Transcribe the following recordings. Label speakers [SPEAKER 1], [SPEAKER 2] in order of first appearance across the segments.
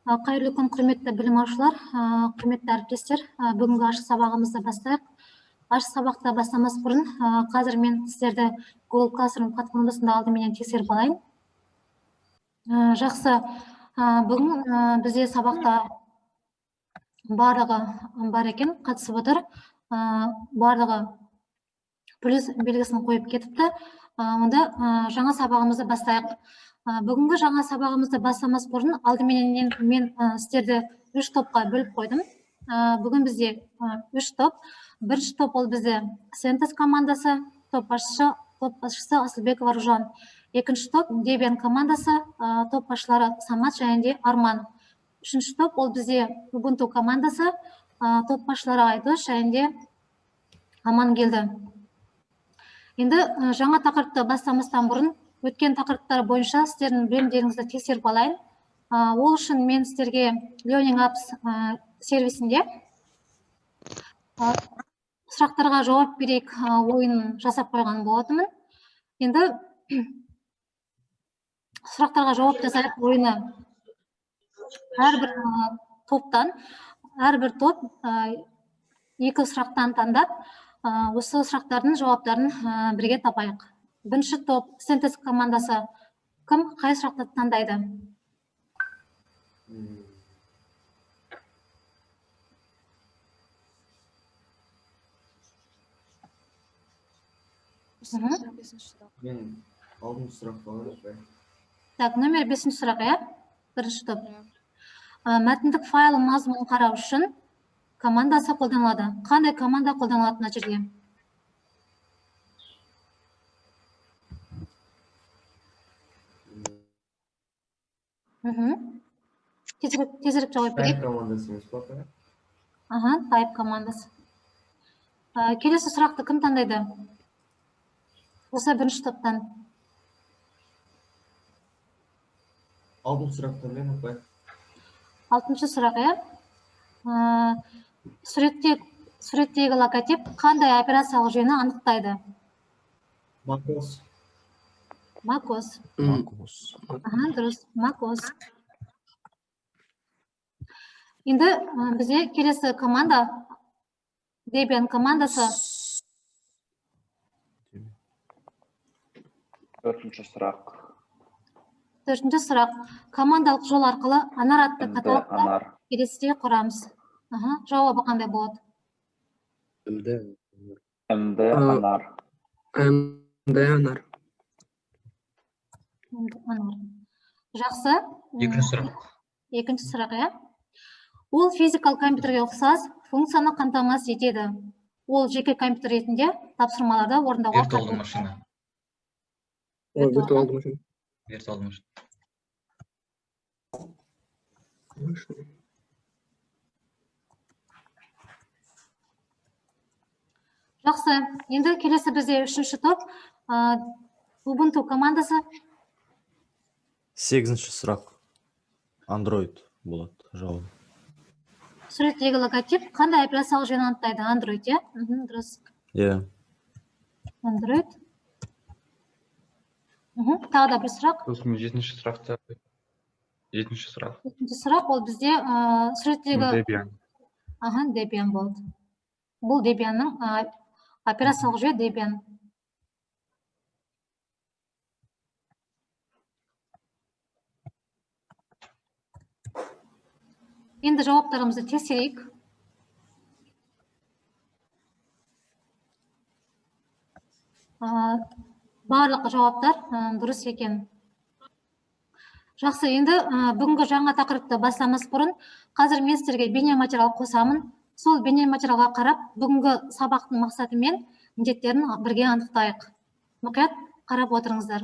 [SPEAKER 1] Қайырлы күн, құрметті білім алушылар, құрметті әріптестер. Бүгінгі ашық сабағымызды бастайық. Ашық сабақты бастамас бұрын, қазір мен сіздерді Google Classroom платформасында алдыменен тексеріп алайын. Жақсы. Бүгін бізде сабақта барлығы бар екен, қатысып отыр. Барлығы плюс белгісін қойып кетіпті. Онда жаңа сабағымызды бастайық. Бүгінгі жаңа сабағымызды бастамас бұрын алдыменен мен сіздерді үш топқа бөліп қойдым. Бүгін бізде үш топ. Бірінші топ ол бізде CentOS командасы, топ басшысы Асылбеков Аружан. Екінші топ Debian командасы, топ басшылары Самат және де Арман. Үшінші топ ол бізде Ubuntu командасы, топ басшылары Айдос және де Амангелді. Енді жаңа тақырыпты бастамастан бұрын өткен тақырыптар бойынша сіздердің білімдеріңізді тексеріп алайын. Ол үшін мен сіздерге Learning Apps сервисінде сұрақтарға жауап берейік ойын жасап қойған болатынмын. Енді сұрақтарға жауап жасайық ойыны әрбір топтан, әрбір топ екі сұрақтан таңдап, осы сұрақтардың жауаптарын бірге тапайық. Бірінші топ CentOS командасы кім қай сұрақты таңдайды?
[SPEAKER 2] Мен алтыншы сұрақ алайын.
[SPEAKER 1] Так, номер 5-ші сұрақ, иә? Бірінші топ. Мәтіндік файл мазмұнын қарау үшін командасы қолданылады. Қандай команда қолданылады мына жерде? Тезірек жауап берейік.
[SPEAKER 2] Type командасы емес па?
[SPEAKER 1] Аха, type командасы. Келесі сұрақты кім таңдайды? Осы бірінші топтан.
[SPEAKER 2] Алтыншы сұрақ таңдаймын, апай.
[SPEAKER 1] Алтыншы сұрақ, иә? Суреттегі логотип қандай операциялық жүйені анықтайды?
[SPEAKER 2] macOS.
[SPEAKER 1] macOS.
[SPEAKER 3] macOS.
[SPEAKER 1] Аха, дұрыс, macOS. Енді бізде келесі команда Debian командасы.
[SPEAKER 4] Төртінші сұрақ.
[SPEAKER 1] Төртінші сұрақ. Командалық жол арқылы Анар атты каталогты келесідей құрамыз. Аха, жауабы қандай болады?
[SPEAKER 3] МД.
[SPEAKER 4] МД Анар.
[SPEAKER 5] МД Анар.
[SPEAKER 1] Анар. Жақсы.
[SPEAKER 6] Екінші сұрақ.
[SPEAKER 1] Екінші сұрақ, иә. Ол физикалық компьютерге ұқсас функцияны қамтамасыз етеді. Ол жеке компьютер ретінде тапсырмаларды орындауға
[SPEAKER 6] Виртуалды машина.
[SPEAKER 5] Виртуалды машина.
[SPEAKER 6] Виртуалды машина.
[SPEAKER 1] Жақсы. Енді келесі бізде үшінші топ. Ubuntu командасы.
[SPEAKER 3] 8-ші сұрақ. Android болады жауабы.
[SPEAKER 1] Суреттегі логотип қандай операциялық жүйені анықтайды? Android, иә? Дұрыс.
[SPEAKER 3] Иә.
[SPEAKER 1] Android. Тағы да бір сұрақ.
[SPEAKER 6] Сосын жетінші сұрақты. Жетінші сұрақ.
[SPEAKER 1] Жетінші сұрақ ол бізде суреттегі
[SPEAKER 6] Debian.
[SPEAKER 1] Аха, Debian болды. Бұл Debianның операциялық жүйе Debian. Енді жауаптарымызды тексерейік. Барлық жауаптар дұрыс екен. Жақсы, енді бүгінгі жаңа тақырыпты бастамас бұрын қазір мен сіздерге бейнематериал қосамын. Сол бейнематериалға қарап, бүгінгі сабақтың мақсаты мен міндеттерін бірге анықтайық. Мұқият қарап отырыңыздар.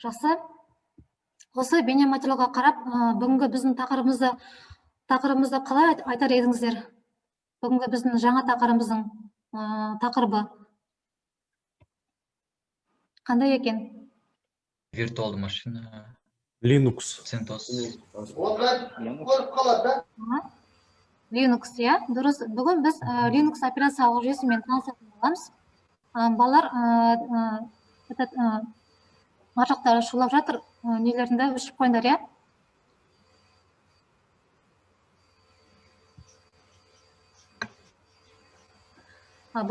[SPEAKER 1] Жақсы. Осы бейнематериалға қарап, бүгінгі біздің тақырыбымызды қалай айтар едіңіздер? Бүгінгі біздің жаңа тақырыбымыздың тақырыбы қандай екен?
[SPEAKER 6] Виртуалды машина.
[SPEAKER 3] Linux.
[SPEAKER 6] CentOS.
[SPEAKER 2] Linux.
[SPEAKER 1] Linux, иә, дұрыс. Бүгін біз Linux операциялық жүйесімен танысатын боламыз. Балалар, этот, ар жақтары шулап жатыр, нелеріңді өшіріп қойыңдар, иә?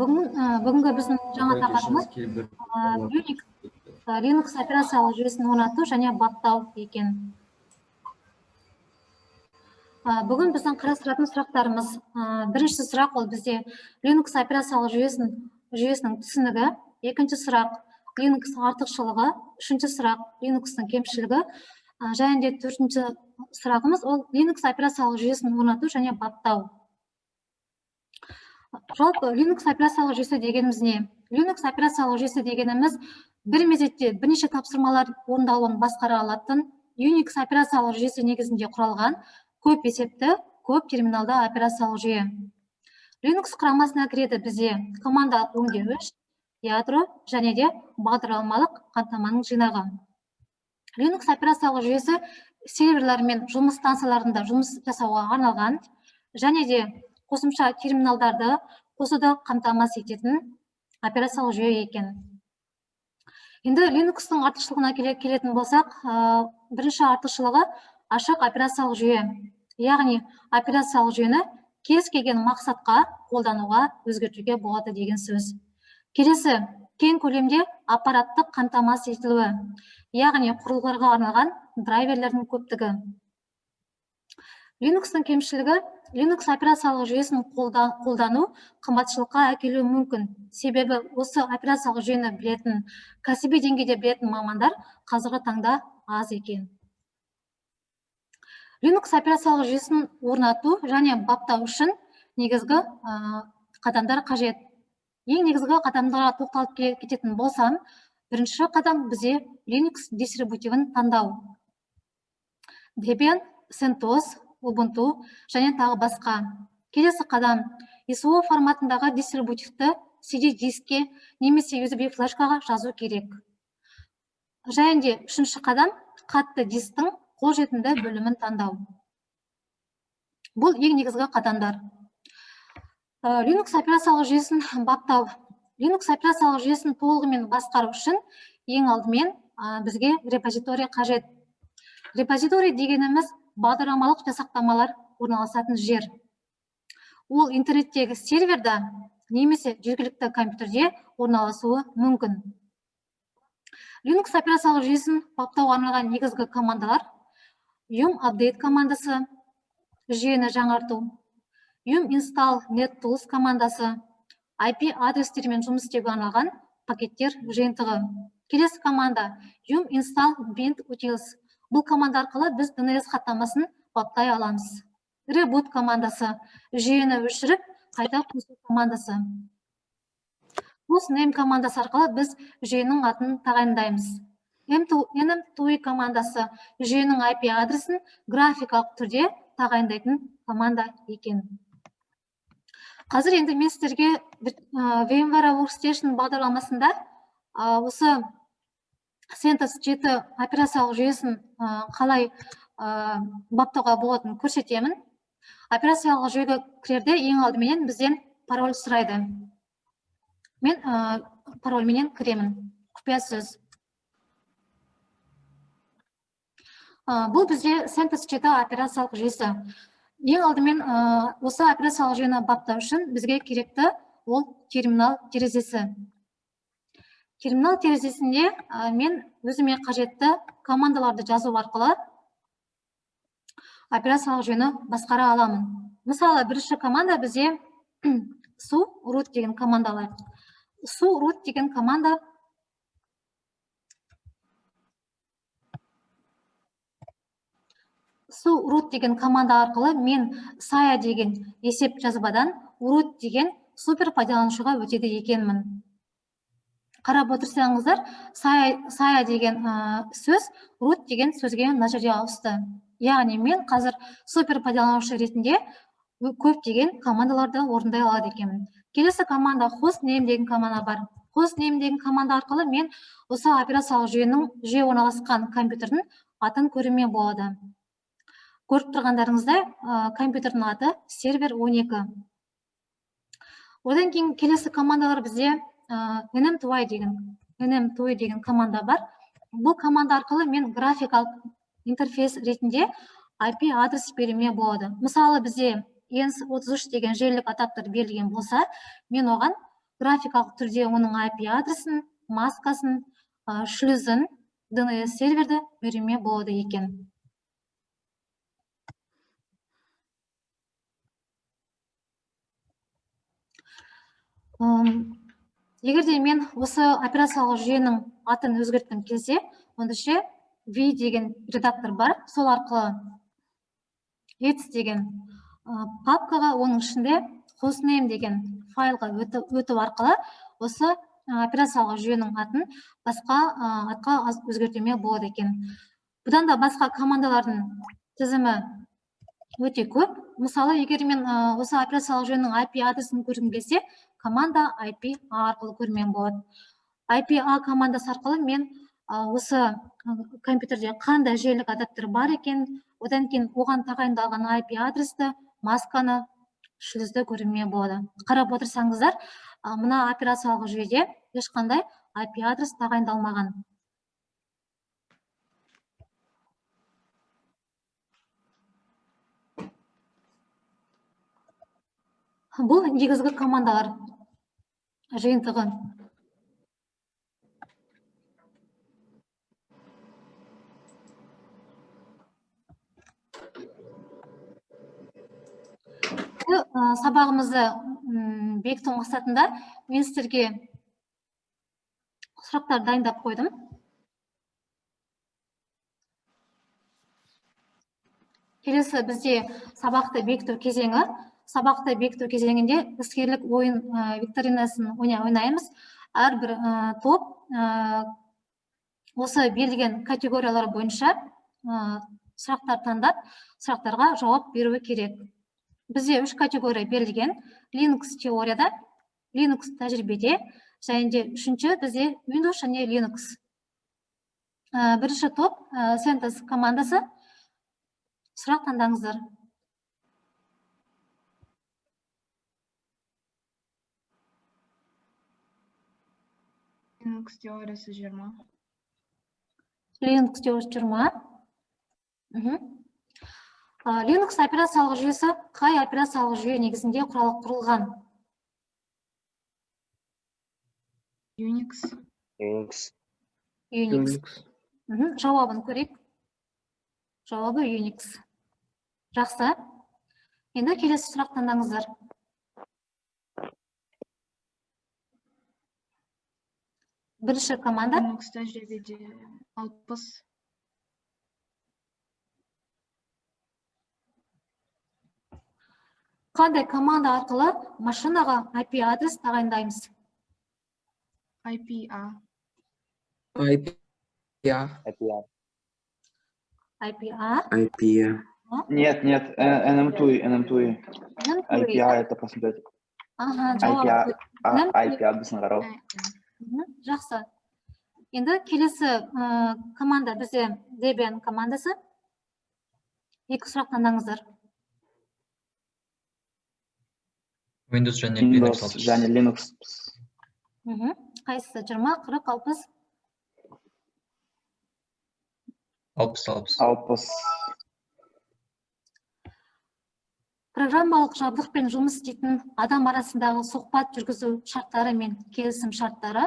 [SPEAKER 1] Бүгінгі біздің жаңа тақырыбымыз Linux операциялық жүйесін орнату және баптау екен. Бүгін біздің қарастыратын сұрақтарымыз, бірінші сұрақ ол бізде Linux операциялық жүйесінің түсінігі, екінші сұрақ Linux артықшылығы, үшінші сұрақ Linux'тың кемшілігі, және де төртінші сұрағымыз ол Linux операциялық жүйесін орнату және баптау. Жалпы Linux операциялық жүйесі дегеніміз не? Linux операциялық жүйесі дегеніміз бір мезетте бірнеше тапсырмалар орындалуын басқара алатын Unix операциялық жүйесі негізінде құралған көп есепті, көп терминалды операциялық жүйе. Linux құрамасына кіреді бізде командалық өңдеуіш, ядро және де бағдарламалық қамтаманың жинағы. Linux операциялық жүйесі серверлер мен жұмыс станцияларында жұмыс жасауға арналған және де қосымша терминалдарды қосуды қамтамасыз ететін операциялық жүйе екен. Енді Linux'тың артықшылығына келетін болсақ, бірінші артықшылығы ашық операциялық жүйе. Яғни операциялық жүйені кез келген мақсатқа қолдануға, өзгертуге болады деген сөз. Келесі, кең көлемде аппараттық қамтамасыз етілуі, яғни құрылғыларға арналған драйверлердің көптігі. Linux'тың кемшілігі, Linux операциялық жүйесін қолдану қымбатшылыққа әкелуі мүмкін. Себебі осы операциялық жүйені білетін, кәсіби деңгейде білетін мамандар қазіргі таңда аз екен. Linux операциялық жүйесін орнату және баптау үшін негізгі қадамдар қажет. Ең негізгі қадамдарға тоқталып кететін болсам, бірінші қадам бізде Linux дистрибутивін таңдау. Debian, CentOS, Ubuntu және тағы басқа. Келесі қадам ISO форматындағы дистрибутивті CD дискке немесе USB флешкаға жазу керек. Және де үшінші қадам қатты дисктің қолжетімді бөлімін таңдау. Бұл ең негізгі қадамдар. Linux операциялық жүйесін баптау. Linux операциялық жүйесін толығымен басқару үшін ең алдымен бізге репозиторий қажет. Репозиторий дегеніміз бағдарламалық жасақтамалар орналасатын жер. Ол интернеттегі серверда немесе жергілікті компьютерде орналасуы мүмкін. Linux операциялық жүйесін баптауға арналған негізгі командалар: yum update командасы, жүйені жаңарту, yum install net-tools командасы, IP адрестермен жұмыс істеуге арналған пакеттер жиынтығы. Келесі команда yum install bind utils. Бұл команда арқылы біз DNS хаттамасын баптай аламыз. Reboot командасы, жүйені өшіріп, қайта қосу командасы. Hostname командасы арқылы біз жүйенің атын тағайындаймыз. nmtui командасы жүйенің IP адресін графикалық түрде тағайындайтын команда екен. Қазір енді мен сіздерге VMware Workstation бағдарламасында осы CentOS 7 операциялық жүйесін қалай баптауға болатынын көрсетемін. Операциялық жүйеге кірерде ең алдыменен бізден пароль сұрайды. Мен парольменен кіремін. Құпия сөз. Бұл бізде CentOS 7 операциялық жүйесі. Ең алдымен осы операциялық жүйені баптау үшін бізге керекті ол терминал терезесі. Терминал терезесінде мен өзіме қажетті командаларды жазу арқылы операциялық жүйені басқара аламын. Мысалы, бірінші команда бізде su root деген командалар. Su root деген команда Su root деген команда арқылы мен saya деген есеп жазбадан root деген супер пайдаланушыға өтеді екенмін. Қарап отырсаңыздар, сая деген сөз root деген сөзге мына жерде ауысты. Яғни мен қазір супер пайдаланушы ретінде көптеген командаларды орындай алады екенмін. Келесі команда hostname деген команда бар. Hostname деген команда арқылы мен осы операциялық жүйенің жүйе орналасқан компьютердің атын көруіме болады. Көріп тұрғандарыңыздай, компьютердің аты сервер 12. Одан кейін келесі командалар бізде nmtui деген команда бар. Бұл команда арқылы мен графикалық интерфейс ретінде IP адрес беруіме болады. Мысалы, бізде ENS33 деген желілік адаптер берілген болса, мен оған графикалық түрде оның IP адресін, маскасын, шлюзін, DNS серверді беруіме болады екен. Егер де мен осы операциялық жүйенің атын өзгерткім келсе, онда ше V деген редактор бар, сол арқылы etc деген папкаға, оның ішінде hostname деген файлға өту арқылы осы операциялық жүйенің атын басқа атқа өзгертуіме болады екен. Бұдан да басқа командалардың тізімі өте көп. Мысалы, егер мен осы операциялық жүйенің IP адресін көргім келсе, команда IP A арқылы көруім болады. IP A командасы арқылы мен осы компьютерде қандай желілік адаптер бар екен, одан кейін оған тағайындалған IP адресті, масканы, шлюзді көруіме болады. Қарап отырсаңыздар, мына операциялық жүйеде ешқандай IP адрес тағайындалмаған. Бұл негізгі командалар жиынтығы. Сабағымызды бекіту мақсатында мен сіздерге сұрақтар дайындап қойдым. Келесі бізде сабақты бекіту кезеңі. Сабақты бекіту кезеңінде іскерлік ойын викторинасын ойнаймыз. Әрбір топ осы берілген категориялар бойынша сұрақтар таңдап, сұрақтарға жауап беруі керек. Бізде 3 категория берілген. Linux теорияда, Linux тәжірибеде, және де үшінші бізде Windows және Linux. Бірінші топ CentOS командасы. Сұрақ таңдаңыздар.
[SPEAKER 7] Linux теориясы 20.
[SPEAKER 1] Linux теориясы 20. Linux операциялық жүйесі қай операциялық жүйе негізінде құрылған?
[SPEAKER 7] Unix.
[SPEAKER 8] Unix.
[SPEAKER 1] Unix. Жауабын көрейік. Жауабы Unix. Жақсы. Енді келесі сұрақ таңдаңыздар. Бірінші команда.
[SPEAKER 7] Linux тәжірибеде 60.
[SPEAKER 1] Қандай команда арқылы машинаға IP адрес тағайындаймыз?
[SPEAKER 7] IPA.
[SPEAKER 5] IPA.
[SPEAKER 4] IPA.
[SPEAKER 1] IPA.
[SPEAKER 8] IPA.
[SPEAKER 4] Нет, нет, NMTUI, NMTUI. IPA это посмотреть.
[SPEAKER 1] Ага,
[SPEAKER 4] IPA,
[SPEAKER 1] жауап.
[SPEAKER 4] IP адресін қарау.
[SPEAKER 1] Жақсы. Енді келесі команда бізде Debian командасы. Екі сұрақ таңдаңыздар.
[SPEAKER 6] Windows және Linux.
[SPEAKER 4] Windows және Linux.
[SPEAKER 1] Қайсысы? 20, 40, 60?
[SPEAKER 6] 60, 60.
[SPEAKER 4] 60.
[SPEAKER 1] Программалық жабдықпен жұмыс істейтін адам арасындағы сұхбат жүргізу шарттары мен келісім шарттары.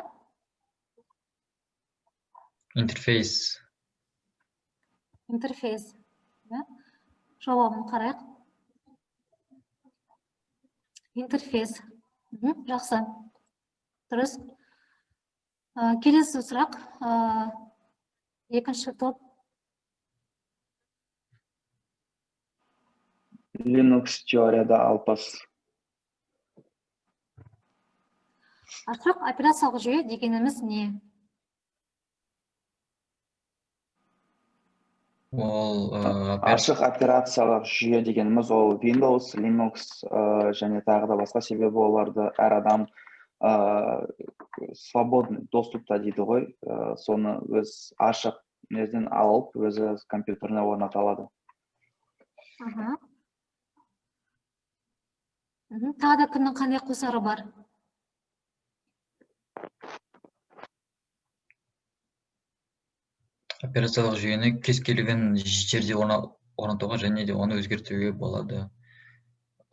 [SPEAKER 6] Интерфейс.
[SPEAKER 1] Интерфейс. Жауабын қарайық. Интерфейс. Жақсы. Дұрыс. Келесі сұрақ. Екінші топ.
[SPEAKER 4] Linux теорияда 60.
[SPEAKER 1] Ашық операциялық жүйе дегеніміз не?
[SPEAKER 6] Ол
[SPEAKER 4] Ашық операциялық жүйе дегеніміз ол Windows, Linux және тағы да басқа, себебі оларды әр адам свободный доступта дейді ғой, соны өз ашық неден алып, өзі компьютеріне орната алады.
[SPEAKER 1] Аха. Тағы да кімнің қандай қосары бар?
[SPEAKER 6] Операциялық жүйені кез келген жерде орнатуға және де оны өзгертуге болады.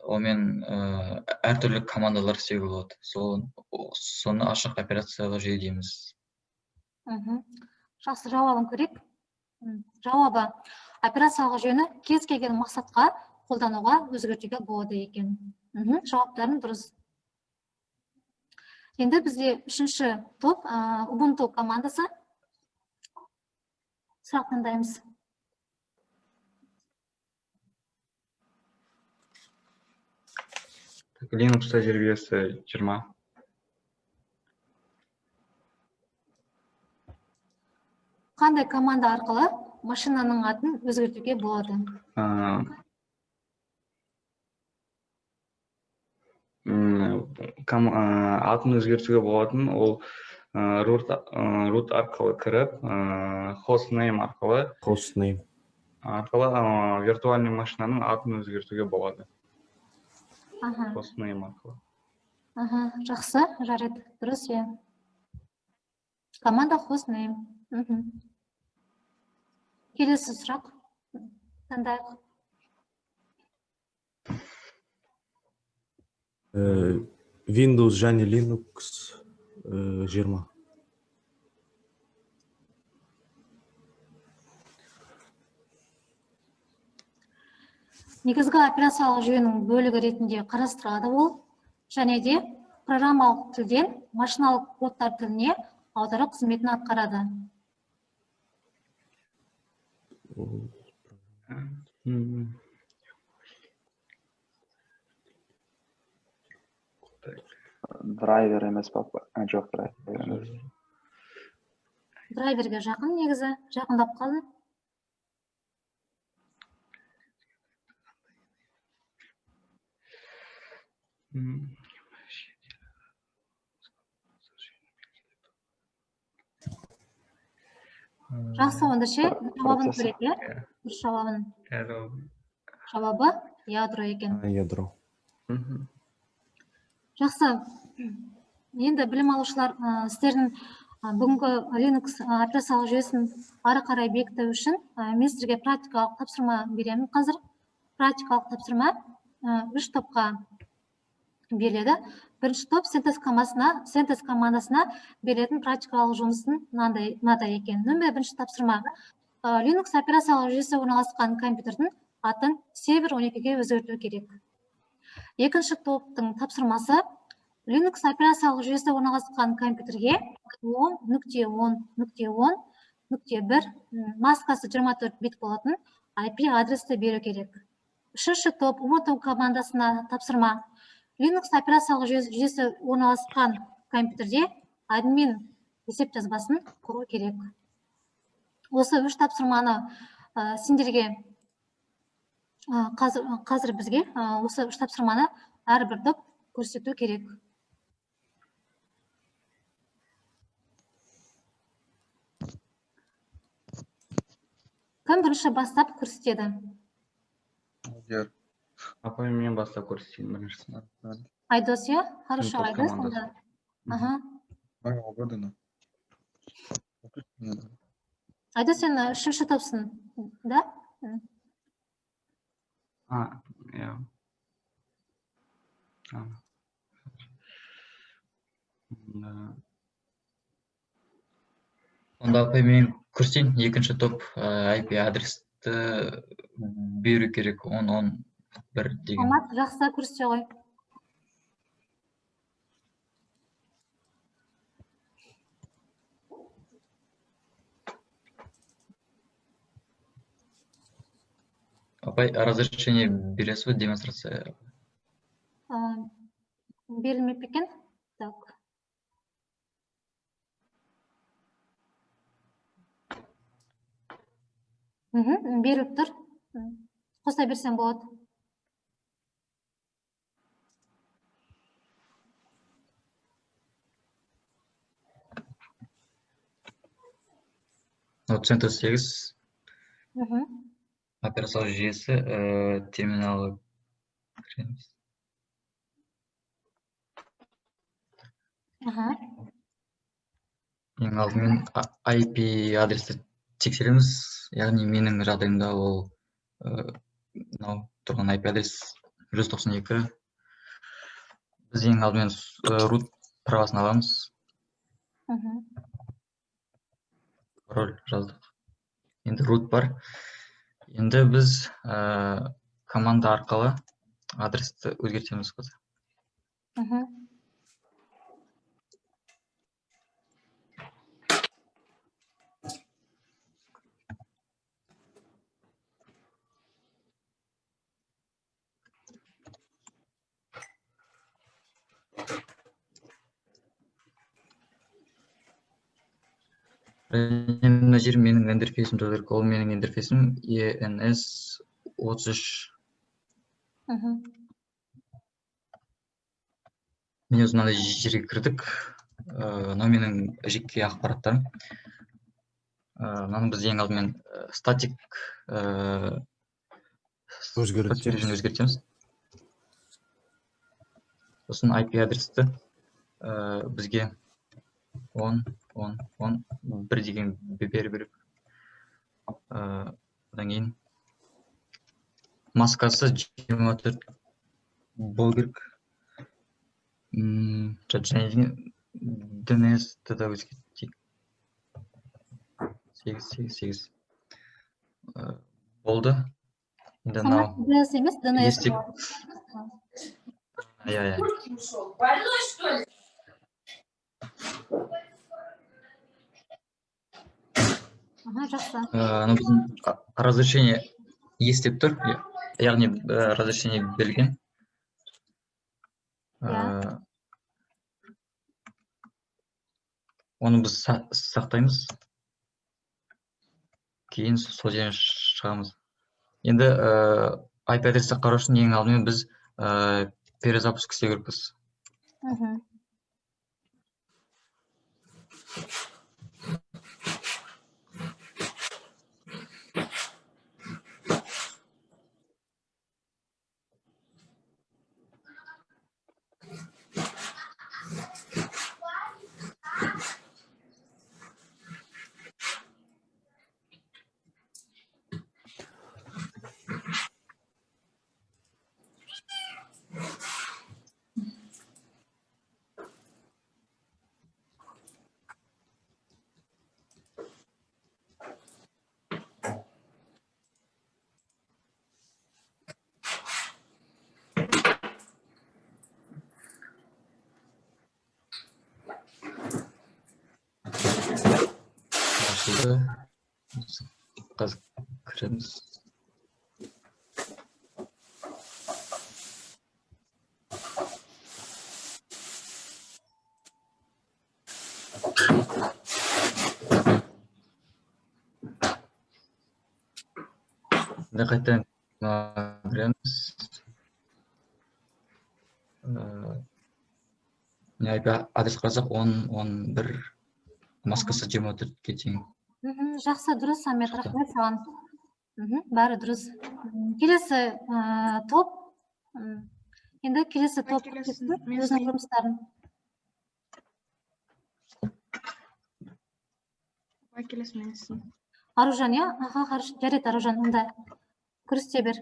[SPEAKER 6] Онымен әртүрлі командалар істеуге болады. Соны ашық операциялық жүйе дейміз.
[SPEAKER 1] Жақсы, жауабын көрейік. Жауабы: операциялық жүйені кез келген мақсатқа қолдануға, өзгертуге болады екен. Жауаптарың дұрыс. Енді бізде үшінші топ, Ubuntu командасы. Сұрақ тыңдаймыз.
[SPEAKER 6] Linux тәжірибесі 20.
[SPEAKER 1] Қандай команда арқылы машинаның атын өзгертуге болады?
[SPEAKER 6] Атын өзгертуге болатын ол root арқылы кіріп, hostname арқылы
[SPEAKER 3] Hostname.
[SPEAKER 6] арқылы виртуальный машинаның атын өзгертуге болады. Hostname арқылы.
[SPEAKER 1] Аха, жақсы, жарайды, дұрыс, иә. Команда hostname. Келесі сұрақ таңдайық.
[SPEAKER 3] Windows және Linux 20.
[SPEAKER 1] Негізгі операциялық жүйенің бөлігі ретінде қарастырылады ол, және де программалық тілден машиналық кодтар тіліне аудару қызметін атқарады.
[SPEAKER 4] Драйвер емес па? Жоқ, драйвер емес.
[SPEAKER 1] Драйверге жақын негізі, жақындап қалды. Жақсы, онда ше, жауабын
[SPEAKER 4] Процессор.
[SPEAKER 1] көрейік, иә? Дұрыс жауабын. Жауабы ядро екен.
[SPEAKER 3] Ядро.
[SPEAKER 1] Жақсы. Енді білім алушылар, сіздердің бүгінгі Linux операциялық жүйесін ары қарай бекіту үшін мен сіздерге практикалық тапсырма беремін қазір. Практикалық тапсырма үш топқа беріледі. Бірінші топ CentOS командасына берілетін практикалық жұмыстың мынадай екен. Нөмір бірінші тапсырма. Linux операциялық жүйесі орналасқан компьютердің атын сервер 12-ге өзгерту керек. Екінші топтың тапсырмасы: Linux операциялық жүйесі орналасқан компьютерге 10.10.10.1, маскасы 24 бит болатын IP адресті беру керек. Үшінші топ Ubuntu командасына тапсырма: Linux операциялық жүйесі орналасқан компьютерде админ есеп жазбасын құру керек. Осы үш тапсырманы сендерге қазір бізге осы үш тапсырманы әрбір топ көрсету керек. Кім бірінші бастап көрсетеді?
[SPEAKER 6] Апай, мен бастап көрсетейін біріншісін.
[SPEAKER 1] Айдос, иә? Хорошо,
[SPEAKER 6] Топ
[SPEAKER 1] Айдос,
[SPEAKER 6] командасы.
[SPEAKER 1] онда. Аха. Айдос, сен үшінші топсың, да?
[SPEAKER 6] А, иә. Да. Онда апай, мен көрсетейін, екінші топ IP адресті беру керек, 10, 10, 1 деген.
[SPEAKER 1] Алмат, жақсы, көрсете ғой.
[SPEAKER 6] Апай, разрешение бересіз бе демонстрация?
[SPEAKER 1] Берілмеп екен. Так. Беріліп тұр. Қоса берсең болады.
[SPEAKER 6] Мынау CentOS 8 операциялық жүйесі, терминалы кіреміз. Ең алдымен IP адресті тексереміз, яғни менің жағдайымда ол мынау тұрған IP адрес 192. Біз ең алдымен root правасын аламыз. Пароль жаздық. Енді root бар. Енді біз команда арқылы адресті өзгертеміз қазір. Мына жер менің интерфейсім жазу керек. Ол менің интерфейсім ENS 33. Міне осы мынандай жерге кірдік. Мынау менің жеке ақпараттарым. Мынаны біз ең алдымен статик
[SPEAKER 3] Өзгертеміз.
[SPEAKER 6] Өзгертеміз. Сосын IP адресті бізге 10, 10, 10, 1 деген беру керек. Одан кейін маскасы 24 болу керек. Және деген DNS-ті да өзгертейік. 8, 8, 8. Болды. Енді мынау
[SPEAKER 1] DNS емес, DNS.
[SPEAKER 6] Естек. Иә, иә.
[SPEAKER 9] Больной, что ли?
[SPEAKER 1] Аха, жақсы.
[SPEAKER 6] Анау біздің разрешение ес деп тұр, яғни разрешение берілген. Оны біз сақтаймыз. Кейін сол жерден шығамыз. Енді IP адресті қарау үшін ең алдымен біз перезапуск істеу керекпіз. Ашылды. Қазір кіреміз. Енді қайтадан кіреміз. Міне IP адрес қарасақ, 10, 11, маскасы 24-ке тең.
[SPEAKER 1] Жақсы, дұрыс, Самет,
[SPEAKER 6] Шықты.
[SPEAKER 1] рахмет саған. Бәрі дұрыс. Келесі топ. Енді келесі топ
[SPEAKER 7] Келесі
[SPEAKER 1] көрсетсін
[SPEAKER 7] мен
[SPEAKER 1] өзінің
[SPEAKER 7] істеймін.
[SPEAKER 1] жұмыстарын.
[SPEAKER 7] Ой, келесі мен істеймін.
[SPEAKER 1] Аружан, иә? Аха, хорошо. Жарайды, Аружан, онда көрсете бер.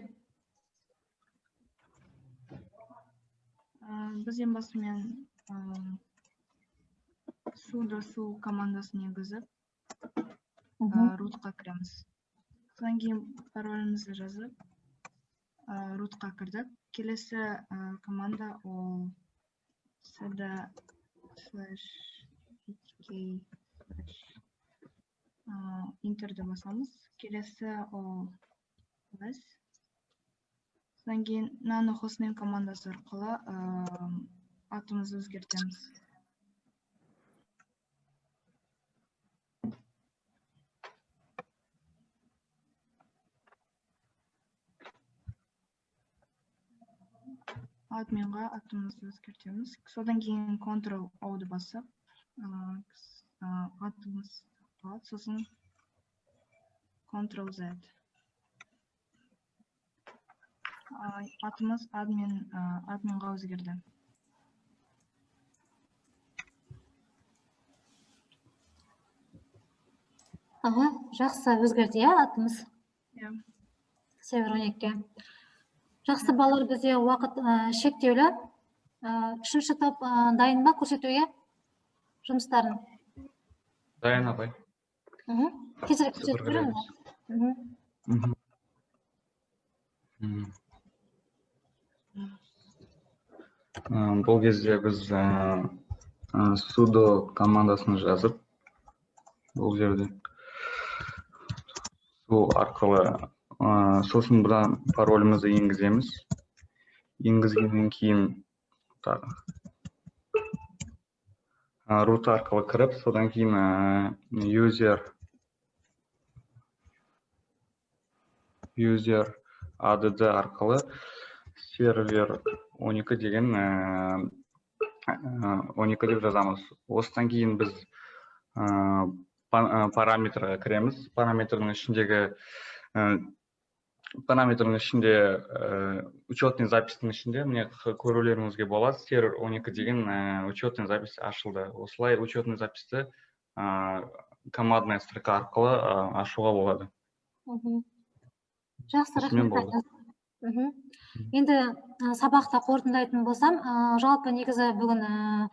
[SPEAKER 7] Біз ең басымен sudo su командасын енгізіп, root-қа кіреміз. Содан кейін паролімізді жазып, root-қа кірдік. Келесі команда ол cd slash k slash, enter-ді басамыз. Келесі ол ls. Содан кейін nano hostname командасы арқылы атымызды өзгертеміз. Админға атымызды өзгертеміз. Содан кейін Ctrl O-ды басып, атымыз қалады, сосын Ctrl Z. Атымыз админ, админға өзгерді.
[SPEAKER 1] Аға, жақсы өзгерді, иә, атымыз?
[SPEAKER 7] Иә.
[SPEAKER 1] Сервер 12-ге. Жақсы, балалар, бізде уақыт шектеулі. Үшінші топ дайын ба көрсетуге жұмыстарын?
[SPEAKER 10] Дайын, апай.
[SPEAKER 1] Тезірек көрсетіп беремін.
[SPEAKER 10] Мгм. Бұл кезде біз sudo командасын жазып, бұл жерде su арқылы, сосын бұдан паролімізді енгіземіз. Енгізгеннен кейін тағы root арқылы кіріп, содан кейін user add арқылы сервер 12 деген 12 деп жазамыз. Осыдан кейін біз параметрға кіреміз. Параметрдің ішінде учетный записьтің ішінде міне көрулеріңізге болады, сервер 12 деген учетный запись ашылды. Осылай учетный записьті командная строка арқылы ашуға болады.
[SPEAKER 1] Жақсы,
[SPEAKER 10] Осымен
[SPEAKER 1] рахмет.
[SPEAKER 10] болды.
[SPEAKER 1] Айназ. Енді сабақты қорытындылайтын болсам, жалпы негізі бүгін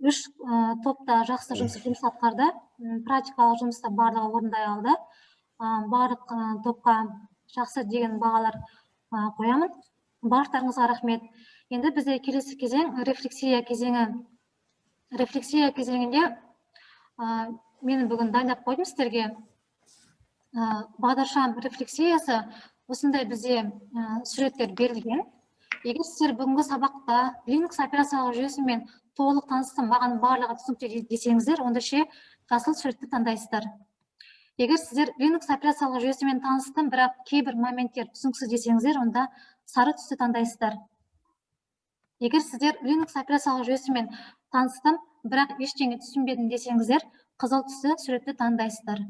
[SPEAKER 1] үш топта жақсы жұмыс атқарды. Практикалық жұмысты барлығы орындай алды. Барлық топқа жақсы деген бағалар қоямын. Барлықтарыңызға рахмет. Енді бізде келесі кезең рефлексия кезеңі. Рефлексия кезеңінде мен бүгін дайындап қойдым сіздерге. Бағдаршам рефлексиясы осындай бізде суреттер берілген. Егер сіздер бүгінгі сабақта Linux операциялық жүйесімен толық таныстым, маған барлығы түсінікті десеңіздер, онда ше жасыл суретті таңдайсыздар. Егер сіздер Linux операциялық жүйесімен таныстым, бірақ кейбір моменттер түсініксіз десеңіздер, онда сары түсті таңдайсыздар. Егер сіздер Linux операциялық жүйесімен таныстым, бірақ ештеңе түсінбедім десеңіздер, қызыл түсті суретті таңдайсыздар.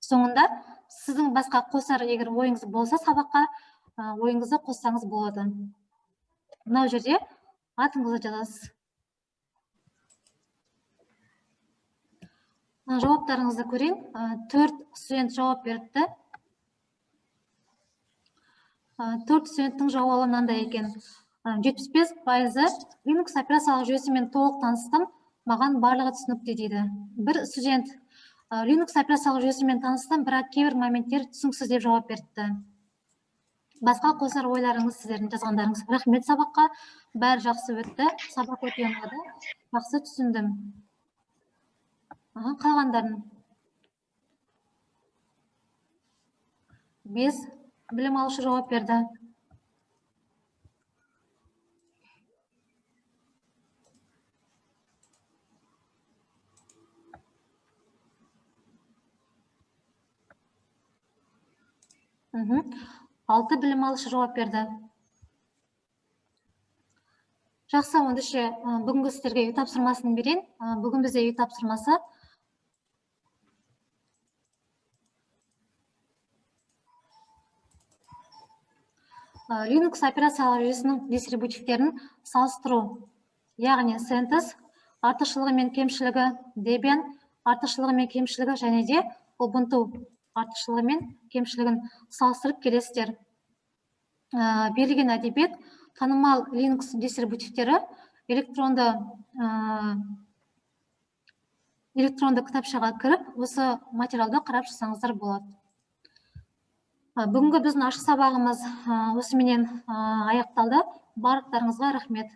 [SPEAKER 1] Соңында сіздің басқа қосар егер ойыңыз болса сабаққа, ойыңызды қоссаңыз болады. Мынау жерде атыңызды жазасыз. Жауаптарыңызды көрейін. 4 студент жауап беріпті. 4 студенттің жауабы мынандай екен. 75% Linux операциялық жүйесімен толық таныстым, маған барлығы түсінікті дейді. Бір студент Linux операциялық жүйесімен таныстым, бірақ кейбір моменттер түсініксіз деп жауап беріпті. Басқа қосар ойларыңыз сіздердің жазғандарыңыз. Рахмет сабаққа, бәрі жақсы өтті, сабақ өте ұнады, жақсы түсіндім. Қалғандарын. 5 білім алушы жауап берді. 6 білім алушы жауап берді. Жақсы, онда ше, бүгінгі сіздерге үй тапсырмасын берейін. Бүгін бізде үй тапсырмасы. Linux операциялық жүйесінің дистрибутивтерін салыстыру, яғни CentOS артықшылығы мен кемшілігі, Debian артықшылығы мен кемшілігі және де Ubuntu артықшылығы мен кемшілігін салыстырып келесіздер. Берілген әдебиет танымал Linux дистрибутивтері электронды кітапшаға кіріп, осы материалды қарап шықсаңыздар болады. Бүгінгі біздің ашық сабағымыз осыменен аяқталды. Барлықтарыңызға рахмет.